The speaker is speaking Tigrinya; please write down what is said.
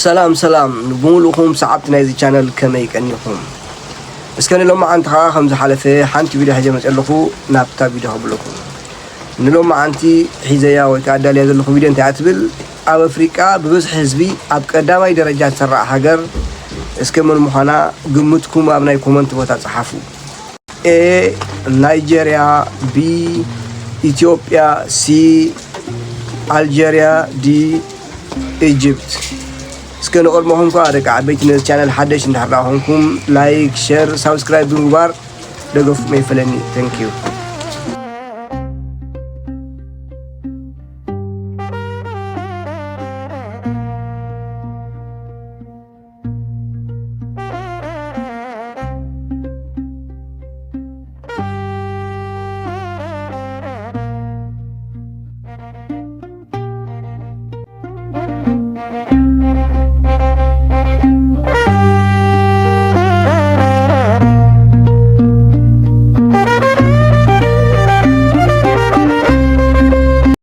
ሰላም ሰላም ንብሙሉእኹም ሰዓብቲ ናይዚ ቻነል፣ ከመይ ቀኒኹም? እስከ ንሎማዓንቲ ኸዓ ከም ዝሓለፈ ሓንቲ ቪድዮ ሒዘ መፅእ ኣለኹ። ናብታ ቪድዮ ከብለኩም። ንሎማዓንቲ ሒዘያ ወይ ከዓ ኣዳልያ ዘለኹ ቪድዮ እንታይ እያ ትብል? ኣብ ኣፍሪቃ ብብዝሒ ህዝቢ ኣብ ቀዳማይ ደረጃ ትስራዕ ሃገር እስከ መን ምዃና ግምትኩም ኣብ ናይ ኮመንት ቦታ ፀሓፉ። ኤ ናይጀርያ፣ ቢ ኢትዮጵያ፣ ሲ ኣልጀርያ፣ ዲ ኢጅፕት። እስከ ንቕድመኹም ከኣ ደቂ ዓበይቲ ነዚ ቻነል ሓደሽ እንድሕር ደኣ ኾንኩም ላይክ፣ ሸር፣ ሳብስክራይብ ብምግባር ደገፉ መይፈለኒ። Thank you።